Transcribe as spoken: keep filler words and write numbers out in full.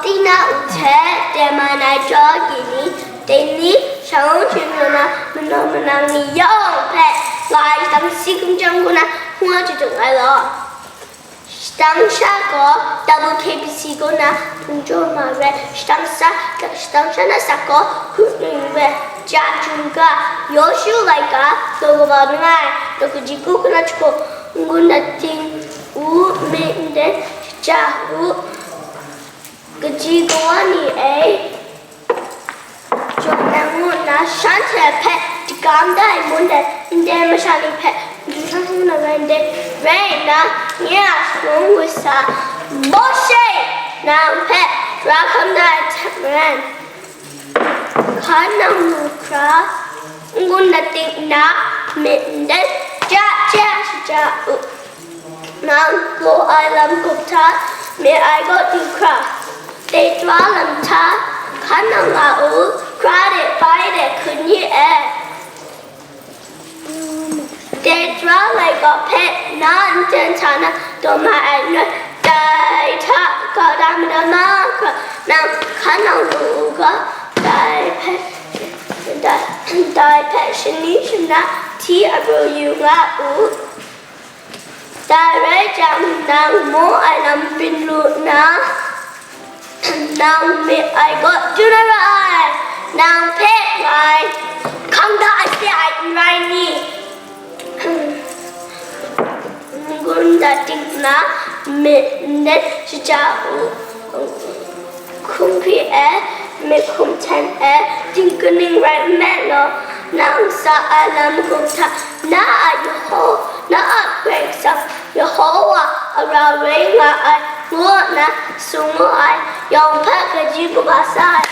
Tinang hte Teman ai chyawm agyi ni, dai ni, shangun htingnu na manaw manang ni yawng hpe ngai shadang si hkum chyang hku na hpung ai jadung ai law. Shadang sha gaw W K B C kaw na hpung jaw ma re, shadang sha, shadang sha na sa gaw hku ning re, ja jung ga, yaw shu laika, daw kaba langai, daw kaji ku hku na jahku, n-gun ating u, myit nden shaja u, kaji kawa ni e, jaw ai ngu nna shanhte hpe dagam da ai ngu ndai ndai masha ni hpe madu hkrum hkrum na rai ndai. Rai nna, nye a shangun woi sa, Mawshe, nang hpe tara hkam da ai hte maren, hkan nang lu hkra, n-gun ating nna, myit nden ja ja shaja u. Nang gaw ai lam gup hta, myit ai gaw du hkra, dai tara lam hta, hkan nang nga u, hkra de bai de hkun ye e. Dai tara laika hpe na nten hta na taw mai ai n rai, dai hta ga da madam mahkra, nang hkan nang lu u ga, dai hpe, dai, dai hpe shani shana hti a pru yu nga u. Dai rai jang, nang maw ai lam byin lu nna, nang myit ai gaw du na ra ai, nang hpe ngai hkang da ai se ai n rai ni? N-gun ating nna, myit nden shaja u. Hkum hkri e, myit hkum hten e, ting kaning rai nme law, nang sa ai lam hkum hta, na a Yeho-, na a Karai Kasang Yehowa a rau rai nga ai, ngu nna tsun wu ai, yawng hpe kaji kaba sa ai.